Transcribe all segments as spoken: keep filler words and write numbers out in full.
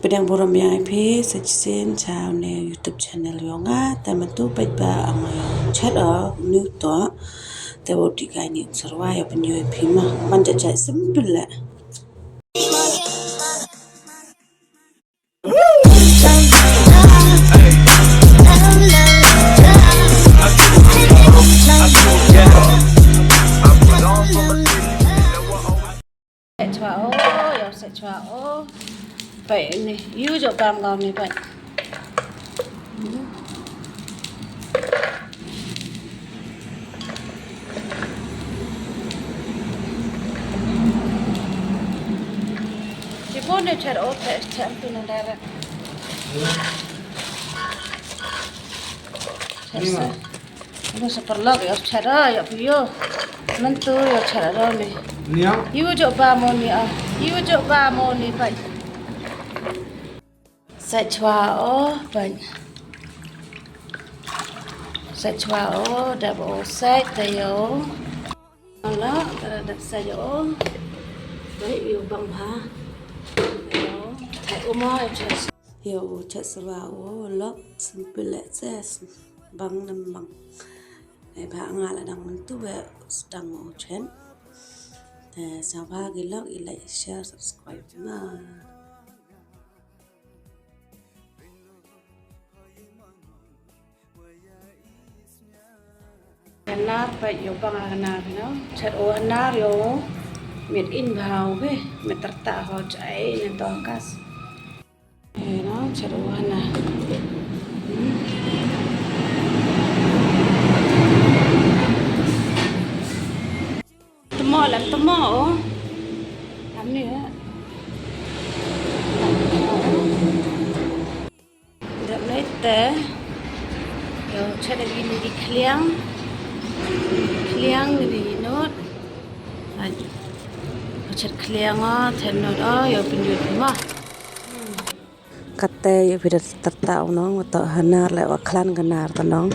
Pdiang burom ya i phi sa chisien cha uni u YouTube channel yong nga, te mynta peit ba nga chat o ni u toh, te wow di kai ni u syrwa yow pynyoh i phi ma, man cha cha simple le. Sait chwa o, yow sait chwa o. Pait ni, yow jooh bam ngam ni pait. Chibon ne chat o, chat, chat tu na direct. Chat sa. Ni sa paralok yow chat o, yow phi yoh. Mynta yow chat o ni. Ni ya? Yow jooh bam o ni o. Yow jooh bam o ni pait. Sait chwa o, pait. Sait chwa o, dap o sait te yow. Ala, tara dap sait o. Pait yow bang bha. Yow, thai u mo, yow chat. Yow chat syrwa o, lok, simple le se, bang nam bang. Ai ba nga la dang mynta we sdang u chat. Te sñiawbha ki lok i like, share, subscribe ma. Hanar pait yow bang hanar no. Chat o hanar yow. Mit in bha u be, mit tyrta ho chai ne to kas. Eno, chat o hanar. Tmo lam tmo o. Lam ni ha. Dap ni te. Yow chat ni di khliang. Khliang ni di not. Ai. Chat khliang o, then not o, yow pynyoh ma. Katte yow phi da tyrta u nong, wa toh hanar le wa khlan ka nar ta nong.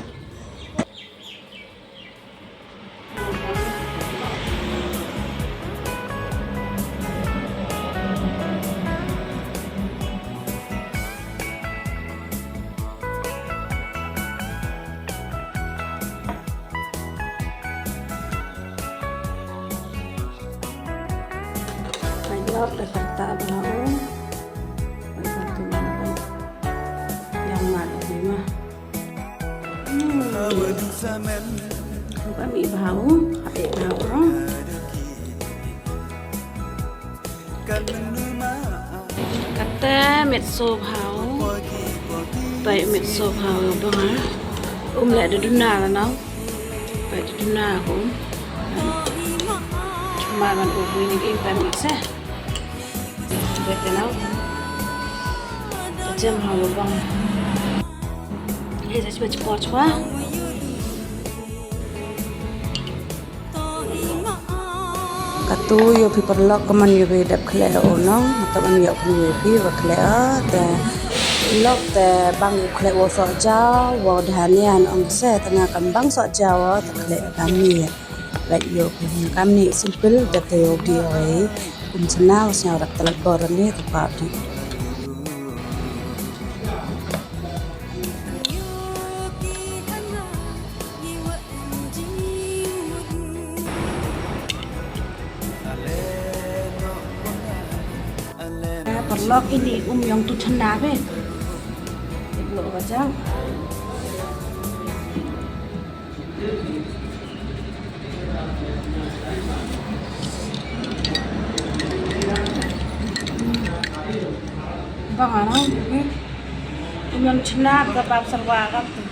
Pait lok da tyrta bha o. Pait lok tu ma pait. Yang ma tu ma. Hmm. Ba mi bha o, ba mi bha o. Katte mit so bha o. Pait mit so bha o bang ha. Um le da duna la nong. Pait da duna ko um. Ma man u bui ni im pait mit se. Bait te nau. Te jem ha lo bang. He sa chwa chwa chwa. Katu yow phi paralok ka man yow phi dap khleh o nong, ta man yow phi yow phi wa khleh o, te lok te bang yow khleh wa soh jaw, wa dhania nong se, ta nga kam bang soh jaw, ta khleh kam ni. Lait yow phi kam ni simple, da te yow di oi. Kum chna wa sñiaw rak talat bor ni ta pa di. Paralok ini um yong tu chna be. Lo ka jang. Bang ano, eh? Kum yong chna ka bam sarwa ka tu.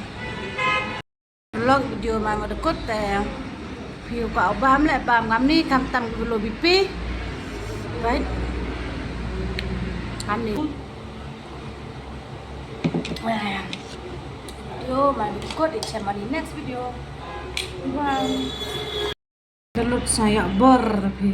Vlog video ma ma dkut te. Phi u ka u bam le bam ngam ni kam tam ki lo bipi. Right? Ngam ni. Video ma dkut, i chem ma ni next video. Bye. Ka lut sa ya bor phi.